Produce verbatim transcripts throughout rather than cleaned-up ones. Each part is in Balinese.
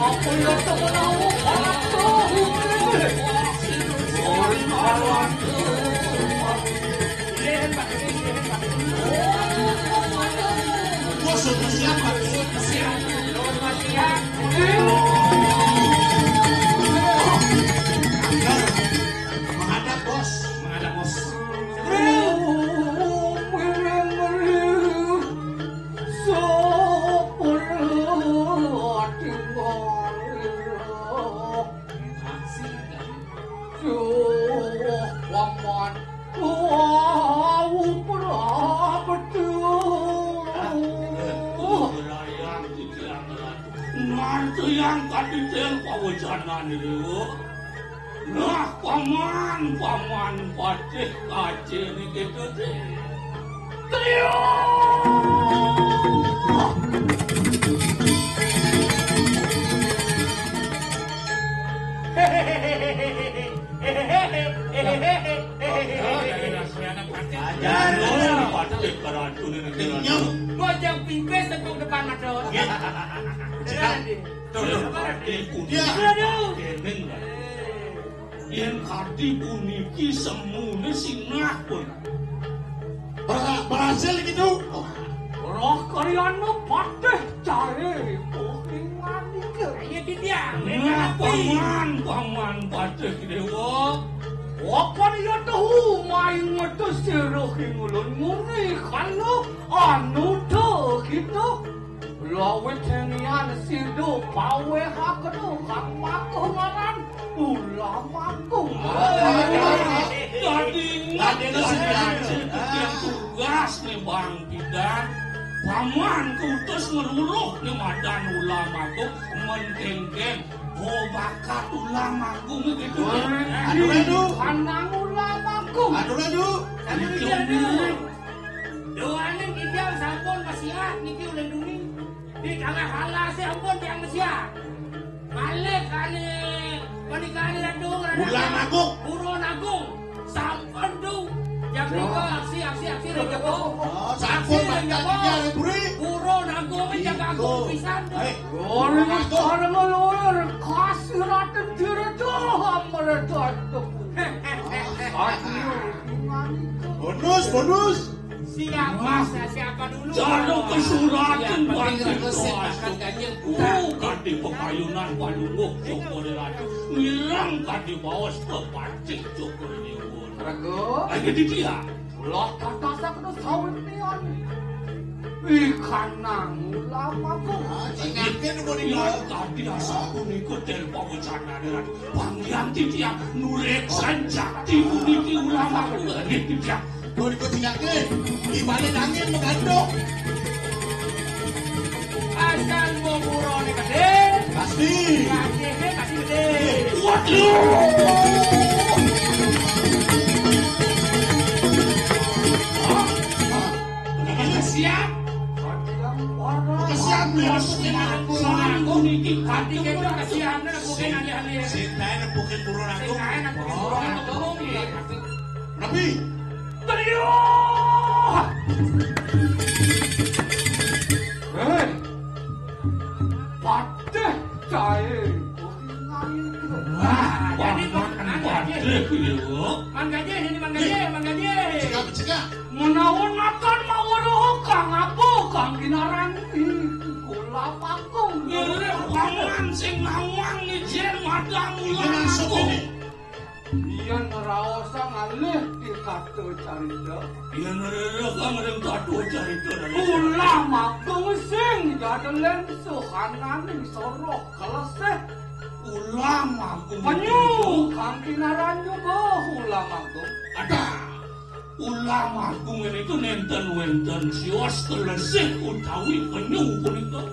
Bos, sudah siap, Pak? Siap. Sudah siap. Menghadap, Bos. Menghadap, Bos. Duh, paman. Wau prabéda. Ngartiyang kadidéwé pawécanan, Déwa. Nah, paman, paman patih kacéné kéto, Dé. Trio! Ajar, ajar. Kenyang. Gua jam pipis tepuk depan mata. Ya. Tuh, tuh. Aduh. Yén kadi puniki semuné sinah pun. Ber-, berhasil gitu. Roh karyana patih cai puhing manika. Ayo, Dinda. Nah, paman, paman patih déwa. Wapan ya tahu main metu sira ing ulun muni kala anuta kita. Lawit hénian sida pawéhakna kang makuh ngaran Ulamagung. Dadi inget, dadi inget. Tugas né Bang Pidan. Paman kutus ngeruruh né madan Ulamagung, menténgkén. Oh, bakat Ulamagung gitu. Aduh, aduh. Kanang Ulamagung. Aduh, aduh. Aduh, aduh. Doané kita sampun masiat niki ulih duni. Di tengah halas ampun tiang masiat. Malih kali, kali kali Ratu, Ratu. Ulamagung. Buron Agung. Sampun tu. Yang tiga, aksi, aksi, aksi, Ratu. Oh, sampun. Aksi, Ratu. Buron Agung, yang agung pisan tu. Hei. Buron Agung. Sekarang ngeluar kasih Raden Dirga, mereka tu. Aduh. Bonus, bonus. Siapa, siapa dulu? Cara kesuratan. Yang penting Raden sing makan ganjil. Oh, kadi pekayunan palungguh syukur Ratu. Mireng kadi baos kepancing syukur nyuwun. Rego. Ayo di dia. Lah kata sakno sawit nian. Ikan nang Ulamagung. Ah, cingakin udah di. Iya, kadi asaku niku tel pawecanané Ratu. Panggihan titiang nureksan jakti puniki Ulamagung. Nggih, titiang. Mun iku dingake, di balik angin mengandung. Asal mau burone gedé. Pasti. Pasti gedé, pasti gedé. Waduh. Udah siap? Udah siap, ya. Aku niki kati kita udah siap, nih, bukan aneh-aneh. Sing kae nempukin burung aku. Sing kae nempukin burung aku. Tapi Trio! Hei! Patih cai. Wah, jadi Mang Gajih. Patih, iya. Mang Gajih, ini Mang Gajih, Mang Gajih. Cegah, cegah. Menawa natan maweruh kang apa kang kinaran kula pangkung. Ngiring paman sing nawang ijen madang. Ini langsung ulah ini. Yén ngraosa ngalih di kata carita. Yén ngraosa ngalih kata carita. Ulamagung sing jadelen suhananing soroh kelesih. Ulamagung. Penyu kang kinaran juga Ulamagung. Ada. Ulamagung niku nénten wénten sios kelesih utawi penyu punika.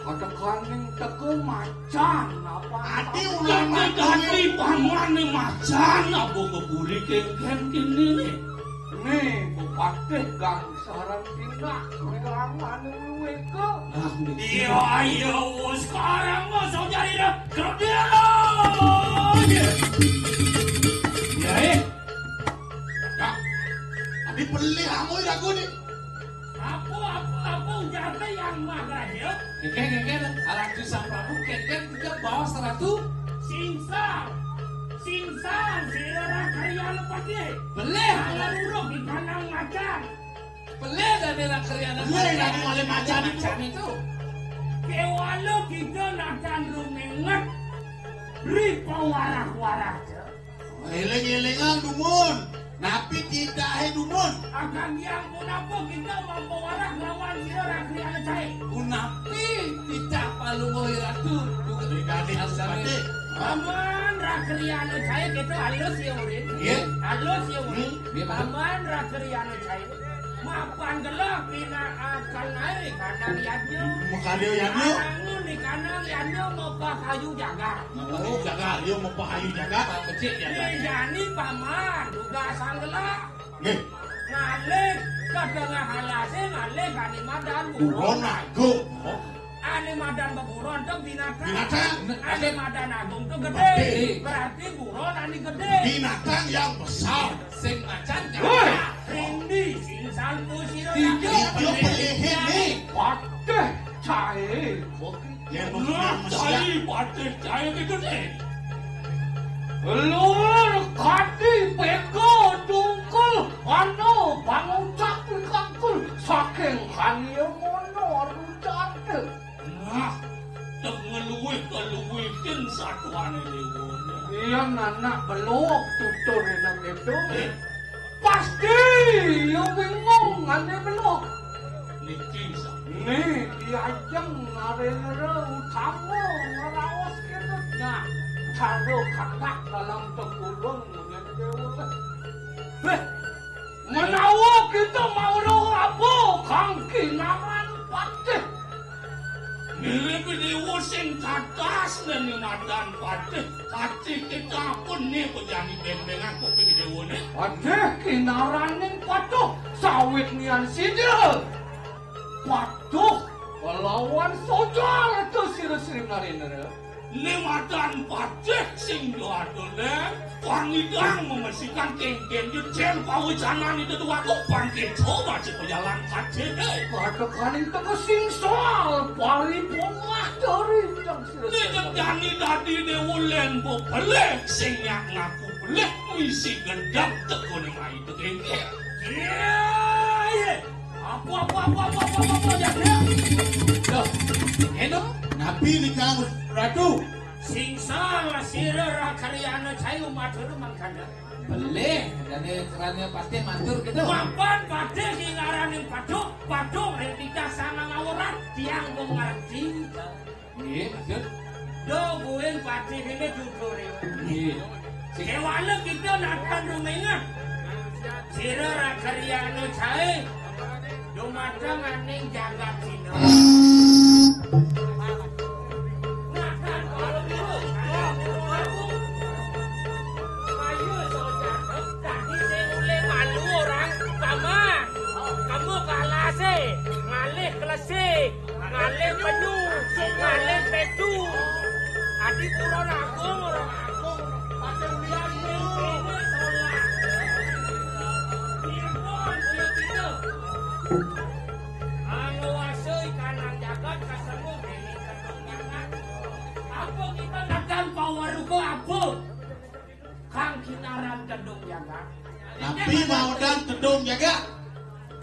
Katekaning teka macan apa? Ati Ulamagung. Ati pamané macan apa kebuli kéngkén kéné né? Né, bupatih gangsaran tindak, wilangan luweka. Nah, iya, iya, sekarang mah saudara kerja. Ya, eh. Nah, ati pelih amoy aku nih. Apa, apa, apa ujarnya yang mana ya? Kéngkén, kéngkén, alat Sang Prabu, kéngkén juga Tu, singsan, singsan, sira Rakriana Patih. Belih. Ala uruk di kanang macan. Belih dadi Rakriana Patih. Belih dadi oleh macan itu. Macan itu. Kewala kita nadan rumenget. Ri pawarah-warah je. Eling-elingan dumun. Napi titahe dumun? Akan yang punapa kita mapawarah lawan sira Rakriana Cai? Punapi titah palungguh Ratu? Duga dadi asane. Paman Rakriana Cai kita alus ya, Urin. Nggih. Alus ya, Urin. Hmm. Nggih, Paman. Paman Rakriana Cai. Mapan gelah pina akal naik kanang yadnya. Makarya yadnya. Angun di kanang yadnya mapah ayu jagat. Mapah ayu jagat, dia mapah ayu jagat. Becik jagat. Jani paman, tugas gelah. Nggih. Ngalih, kadang ngalase, ngalih ane madan buron. Buron agung. Ane madan beburon tu binatang. Binatang. Ane madan agung tu gede. Gede. Berarti buron ane gede. Binatang yang besar. Sing macan. Woi. Rindi, sing salpu sira. Tiga. Tiga pelihin ni. Patih Cai. Yang Nah, mesti Cai, Patih Cai gitu deh. Lur kati pega tungkul anu pangucap pikangkul saking kania mono rucate. Nah, tep ngeluwih kaluwihin satuane dewa. Iya, anak belok tutur enak itu. Eh. Pasti ya bingung ane belok. Niki sa. Nih, diajeng ngarere utama ngeraos gitu. Nah, karo kakak dalam tegulung ngene dewa. Heh, menawa kita mau apa kang kinaran patih. Mirip dewa sing katas dan madan patih. Patih kita pun ni pejani beng-bengan kopi dewa ni. Patih kinaraning patuh sawit nian sida. Patuh lawan sojar tu sira Sri Narendra. Ni madan patih sing doa dolen. Pangidang membersihkan kengken jejel pawicanan itu tuaku bangkit coba si pejalan kacene. Katekaning teka sing soal paripurna dari yang sira. Ni jejani dadi dewa len bebeleh sing nyak ngaku beleh misi gendang tekone mai tekengke. Iya, iya. Apa, apa, apa, apa, apa, apa, apa, ya, ya. Loh, eno, napi nika Ratu? Sing salah sira Rakariana Cai matur mangkana. Belih, dene krana patih matur gitu. Mapan patih sing ngaraning paduk, paduk ring titah sangang awrat, tiang mengerti. Nggih, maksud. Do buin patih ini judul ini. Nggih. Sing kewala kita nakan rumenget. Sira Rakariana Cai. Dumateng aning jagat Cina. Nah, kan, kalau dulu, ayo, saudara, tadi saya mulai malu orang, paman. Kamu kalah sih, ngalih kelesik, ngalih penyu, ngalih petu. Adi turun agung, orang agung, pakai ulian mimpi, sholat. Irfan, punya kita. Anguwasai kanang jagat kasemu dening Tedung Jagat. Apa kita nakan paweruka apa? Kang kinaran Tedung Jagat. Napi maodan Tedung Jagat?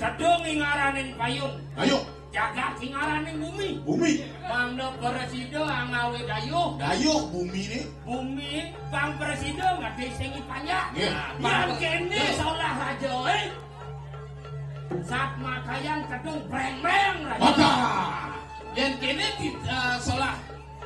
Tedung ingaraning payung. Payung. Jagat ingaraning bumi. Bumi. Mangda prasida angawe dayuh. Dayuh bumi ni. Bumi pang prasida ngadhe sing panjak. Nggih. Yang kene solah raja, eh. Sat makayan kedung breng-breng raja. Mata. Yang kene di, eh, solah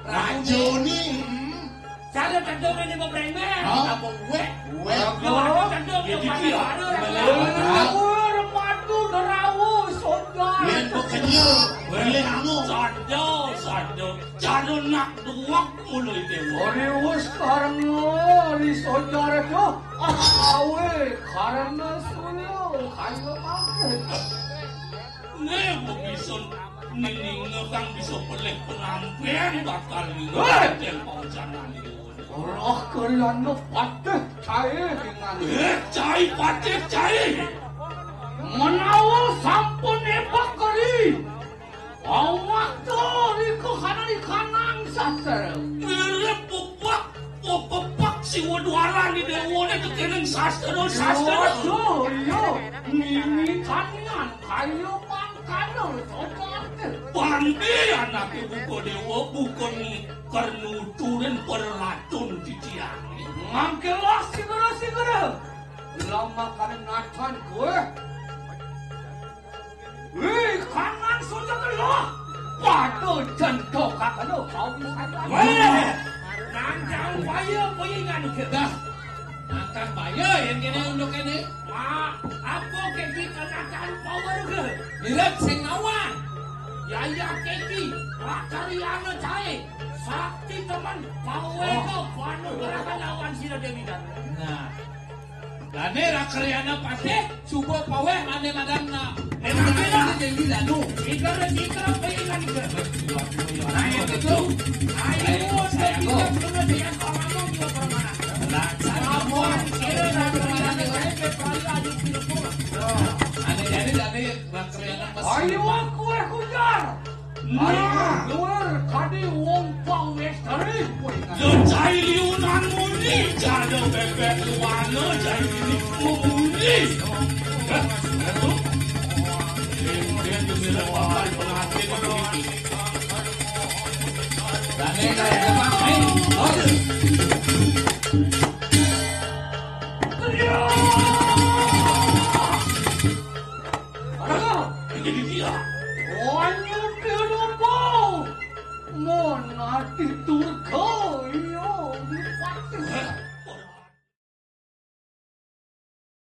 raja ni. Hmm. Cara kedung ini mau breng-breng. Hah? Apa wek? Wek. Yo, ada kedung yang paling baru raja. Ur patu derawu soda. Yang bekenyel. Boleh anu. Soda, soda. Cara nak duwek mulai dewa. Ori wis karena ri soda raja. Ah, awe karena sulo kayo mangke. Nek bisa nininga kang bisa pelih penampian bakal ninga. Hei! Yang pawacanan ini. Roh keriana patih cahe dengan. Eh, cahe patih cahe. Menawa sampun ebak keri. Awak to rika kanang Sastra. Mirip pepak, pepak siwa dwaran di déwané tekéning sastra, sastra. Yo, yo, yo. Mimi tanian kayo mangkana socarte. Pandi anaké buka déwa, buka ni kernuturin perlatun titiangé. Mangkélah segera-segera. Lama kana natan kowe. Wih, kanang sujagela. Pada jento kakana kau bisa. Wéh, nandang baya payingan ke. Dah, nandang baya yang kena unduk ini. Mak, apa keki kenakan power ke? Mirip sing ngawang. Ya, ya, keki, rakariana cahe. Sakti temen, power ke, panu gerakan lawan sira Dewi Danu. Nah. Dane rakriana patih, suba paweh ane madanna. Emang kena Dewi Danu. Ikara, ikara, apa yang kan ikara? Nah, yang itu. Ayo, saya kok. Nah, saya mau. Ane jadi dane rakriana masih. Ayo, aku, aku, jar. Nah, luar kadi wong pawestari. Yo cai liunan muni, jada bebek luwana, cai ini muni. Hah? Itu? Dia tuh bilang bakal pengantin. Dane, dane,